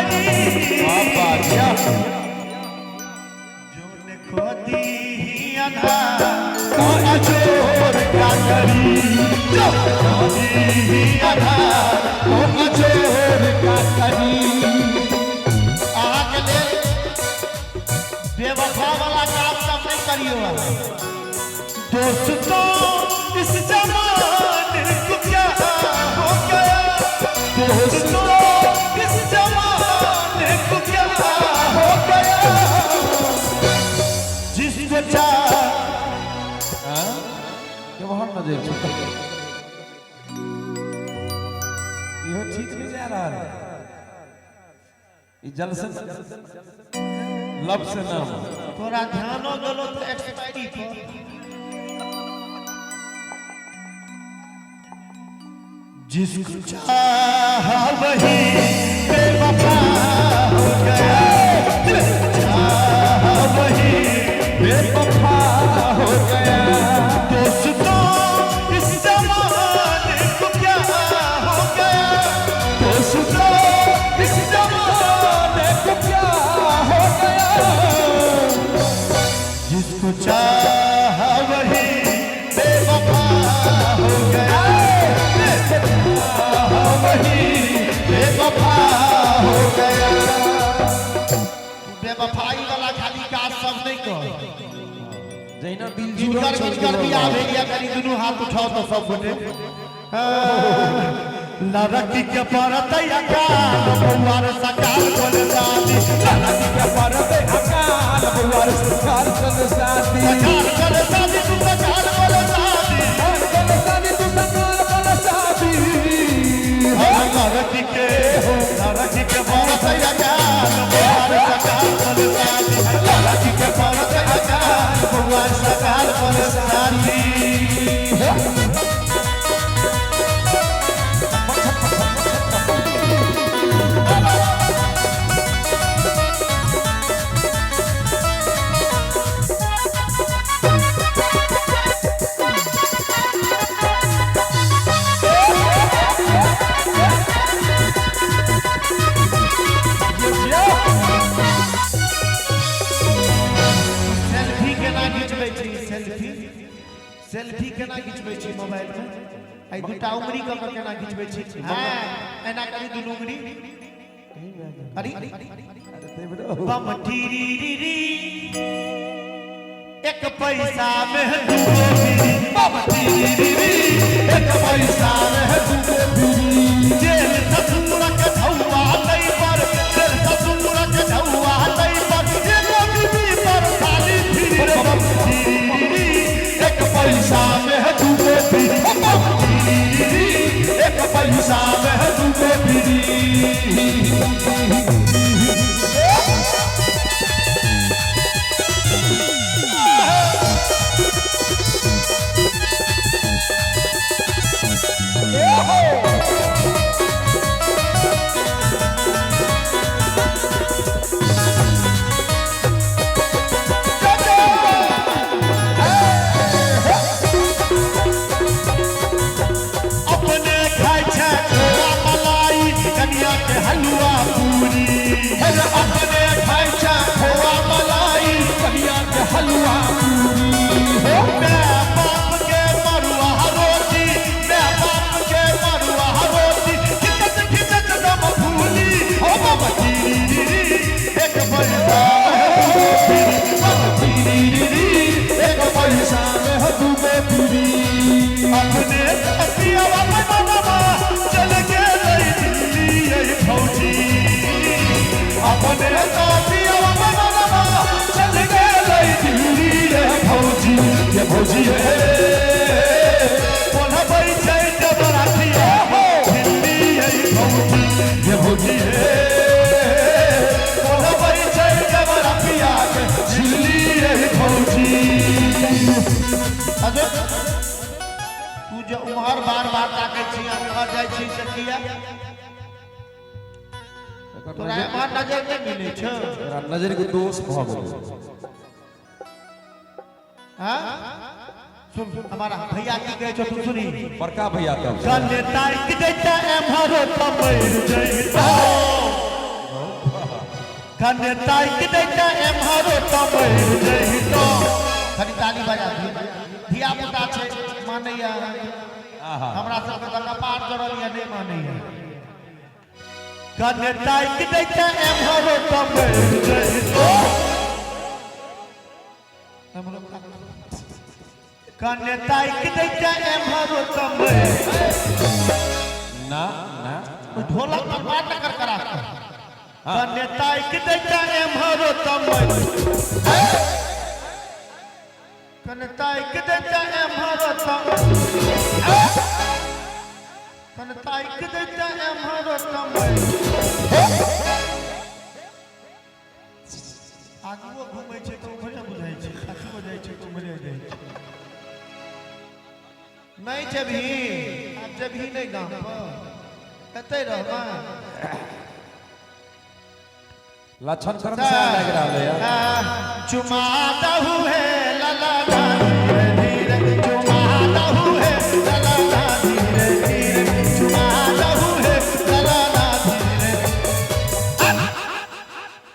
करी। बाबा जिया। जोन खोदी ही अन्हार तो अजोर का करी, जो खोदी ही अन्हार तो अजोर का करी। अहाँके लेल बेवफा वाला काम सब नहीं करियो। दोस्तों इस जमाने को क्या हो गया, दोस्तों इस जमाने को क्या हो गया, जिसको चाह केहन नजर छौ इहो ठीक नहीं जा रहा है। ई जल से लब से नाम तोरा ध्यानो गेलो तो एक्सपायरी पर। जिसको चाहा वही बेवफा हो गया, जिसको चाहा वही बेवफा हो गया। दोस्तों इस जमाने को क्या हो गया, दोस्तों इस जमाने को क्या हो गया, जिसको चाहा वही बेवफा हो गया, जिसको चाहा वही बेवफा हो गया। बेवफाई वाला खाली काज सब नहीं कर। जहिना दिल जुड़ल किनकर छल किनकर जुड़ल बियाह रहल। भेल या कनी दुनू हाथ उठाओ तो सब गोटे। लड़की के पड़तै अकाल बौआ रे सकाल कोन शादी, लड़की के पड़तै अकाल बौआ रे सकाल कोन शादी, सकाल कोन शादी तू सकाल कोन शादी, कोन शादी तू सकाल कोन शादी। लड़की के लड़की के पड़तै अकाल बौआ रे सकाल कोन शादी, लड़की के पड़तै अकाल बौआ रे सकाल कोन शादी। सेल्फी केना घिचबै छी, सेल्फी सेल्फी केना घिचबै छी मोबाइल में, एहि दूटा उंगरी कऽ के केना घिचबै छी? हाँ एना करी दुनू उंगरी करी बम टीरी री री, एक पैसा में दूगो बीड़ी, बम टीरी री री, एक पैसा में दूगो बीड़ी। जेल ससुरक ढौआ दै पर, जेल ससुरक ढौआ दै पर, एगो बीबी पर साली फिरी रे बम टीरी री री, एक पैसा में दूगो बीड़ी, बम टीरी री री, एक पैसा में दूगो बीड़ी। अपने खाइ छै खोआ मलाई, कनिया के हलुआ पूरी। अपने खाइ छै खोआ मलाई, कनिया के हलुआ पूरी। मैं बाप के मरुआ रोटी, मैं बाप के मरुआ रोटी, खिचत खिचत दम फूली। ओ बाबा टीरी री री, एक पैसा में दूगो बीड़ी, बाबा टीरी री री, एक पैसा में दूगो बीड़ी। अपने पियावा बाबा चल गेलै दिल्ली यै फौजी, अपने पियावा बाबा चल गेलै दिल्ली रे भौजी, ये भौजी हे। पढ़बै छै जबरातिया दिल्ली यै फौजी, ये भौजी हे। पढ़बै छै जबरपिया के झिल्ली रे भौजी। अरे तू जे उम्हर बार बार ताकै छी आ उम्हर जाइ छी से किया? तोरा एम्हर नजर नहि मिलै छौ? नजर के दोष भऽ गेलै। हाँ सुन हमारा भैया की कहै छौ तू सुनी। बड़का भैया तब कने ताकि दैता एम्हरो तऽ मरि जैता। कने ताकि दैता एम्हरो तऽ मरि जइतो। कनि ताली बजा दियौ। धिया पुता छै, मानैया। आहा। हमरा सबके तऽ कपार जड़ल यऽ, नहि मानैया। कने ताकि दैता एम्हरो तऽ मरि जइतो। एम्हरो कने ताकि दैता एम्हरो तऽ मरि। ना ना। ढोलक पर बात न कर करा। कने ताकि दैता एम्हरो तऽ मरि। कने ताकि दैता एम्हरो तऽ, कने ताकि दैता एम्हरो तऽ मरि। आगुओ घुमै छै तऽ उम्हरे बुझाइ छै, पाछुओ जाइ छै तऽ उम्हरे जाइ छै। नहि जेबही? आब जेबही नहि गाम पर? एतै रहबा। लक्षण क्रम से लागि रहल है। चुमा दहु हे लला धीरे धीरे, चुमा दहु हे लला धीरे धीरे, चुमा दहु हे लला धीरे।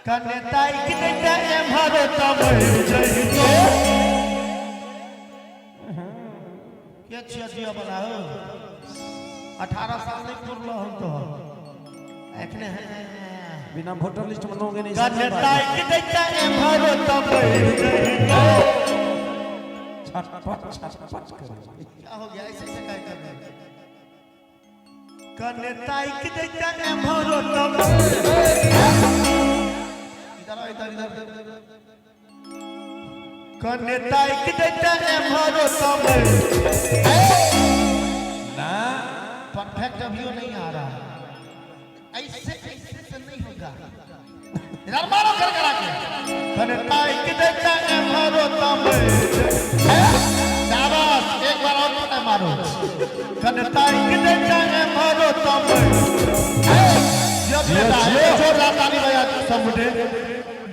कने ताकि दैता एम्हरो तऽ मरि जइतो। के छियै दिअ बला हो? 18 साल नहि पुरलो हम तो एखने है। बिना वोटर लिस्ट में नोगे नहीं। कने ताकि दैता एम्हरो तऽ मरि जइतो। छटपट छटपट करे। क्या हो गया? ऐसे ऐसे काय कर रहे? कने ताकि दैता एम्हरो तऽ। इधर आओ, इधर इधर। कने ताकि दैता एम्हरो तऽ मरि। ना। परफेक्ट अभियो नहीं आ रहा है। ऐसे ऐसे से नहीं होगा। इधर मारो कर करा के। कने ताकि दैता एम्हरो तऽ मरि। शाबाश, एक बार और कने मारो। कने ताकि दैता एम्हरो तऽ मरि। जब बेटा जोरदार ताली बजा सब गोटे।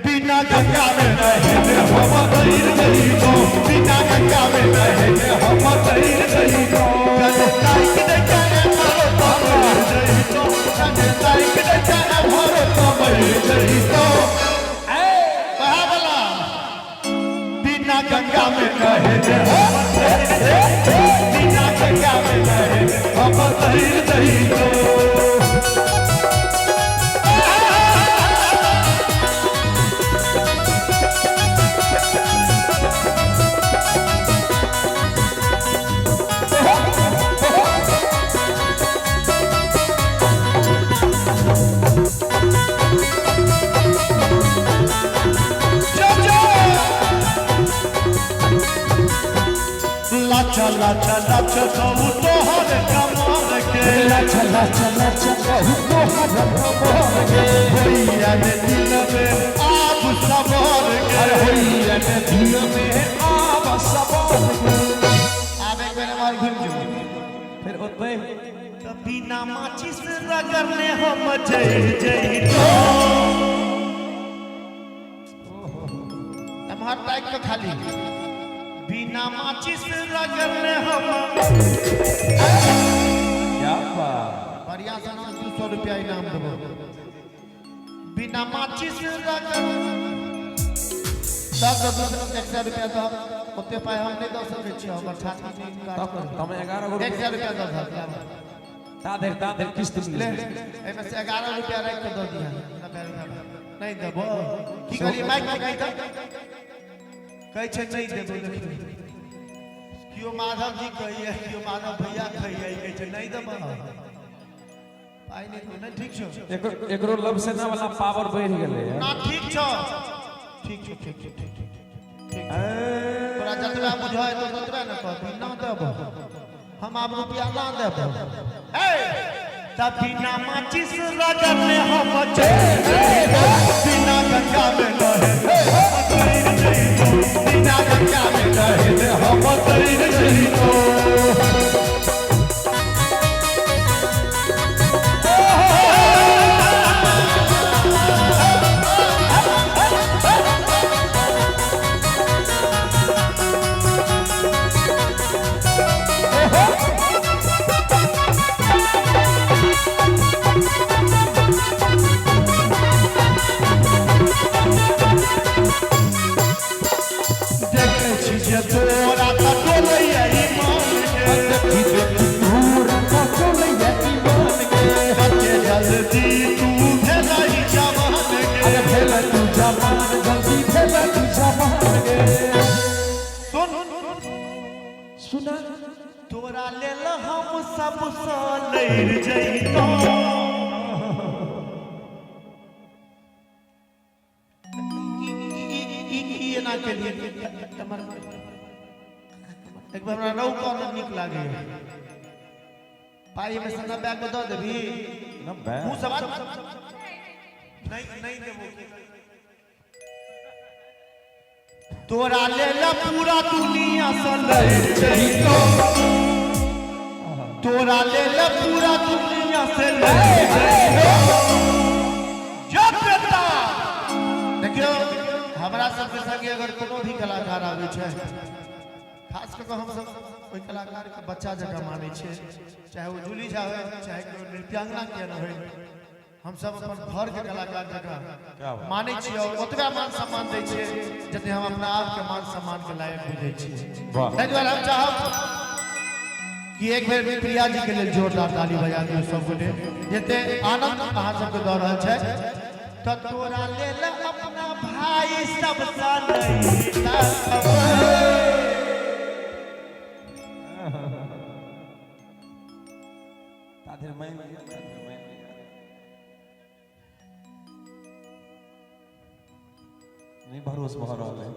बिना गंगा में नहेने हम तैर जइबो, बिना गंगा में नहेने हम तैर जइबो। कने ताकि दैता एम्हरो तऽ मरि जइतो। कने ताकि दैता एम्हरो तऽ मरि जइतो। कहा वाला बिना गंगा में नहेने हम तैर जइतो, बिना गंगा में नहेने हम तैर जइतो। लाचा लाचा लाचा कहू तोहर कमर के। लाचा लाचा लाचा कहू तोहर कमर के। होइया ने दिल में आब सबर के। अरे होइया ने दिल में आब सबर के। आब एक बेर एम्हर घुमि जो। फिर ओतै। तऽ बिना माचिस रगड़ने हम जरि जइतो। एम्हर ताकि कऽ खाली। बिना माचिस रगड़ने हम। क्या बात! बढ़िया से ना 200 रुपया इनाम देबो। बिना माचिस रगड़ दस दस 100 रुपया दऽ। ओते पाइ हम नहि दऽ सकै छियै, हमर छाती नहि काज तब करत। तब 11 गो। 100 रुपया दऽ दहक। ता धरि किस्त ले। मिल। एहिमे से 11 रुपया राखि कऽ दऽ दिहऽ, 90 रुपया नहि देबो। की कहलियै? माइक में कहि तऽ। कहै छै नहि देबो। देखियौ, केओ माधव जी कहैया, केओ माधव भैया कहैया, ई कहै छै नहि देबो पाइ, नहि देबो। नहि ठीक छौ। एकरो एकरो लब सेना वाला पावर बढ़ि गेलै। ना, ठीक छौ, ठीक छौ, ठीक छौ, ठीक छौ, ठीक छौ। तोरा जतबा बुझाय तो ततबे ने कहबी। ना देबो हम आब रुपया, ना देबो। ए तब बिना माचिस रगड़ने हम चल, बिना गंगा में नहे हम तैर जइबो, बिना गंगा में नहे हम तैर जइबो। जल्दी तू भेलही जवान अरे गे। भेल तू जवान, जल्दी भेल तू जवान गे। सुन। सुना। तोरा लेल हम सबसँ लड़ि जइतौं। ई की एना केलियै? हमर एक बेर हमरा रौ कॉलर नीक लागैए। पाइ मे से 90 के दऽ देबही? 90? मुँह से बात नहीं, नहीं देबो। तोरा लेल पूरा दुनिया से लड़ि जइतौं, तोरा लेल पूरा दुनिया से लड़ि जइतौं। जब बेटा, देखियौ, हमरा सबके संगे अगर कोनो भी कलाकार आबै छै, खास कऽ कऽ हमसब ओहि कलाकारके बच्चा जकाँ मानै छियै। चाहे ओ जूली झा होइ, चाहे कोइ नृत्यांगना किया नहि होइ, हमसब अपन घरके कलाकार जकाँ क्या बात। मानै छियै और ओतबे मान सम्मान दै छियै जते हम अपना आपके मान सम्मान के लायक बुझै छियै। ताहि दुआरे हम चाहब कि एक बेर प्रिया जी के लेल जोरदार ताली बजा दियौ सब गोटे, जते आनंद अहाँ सबके दऽ रहल छै। तऽ तोरा लेल अपना भाई सबसँ नहि ताकब। ताधरि मानि लिअ, ताधरि मानि लिअ। नहि भरोस भऽ रहल है।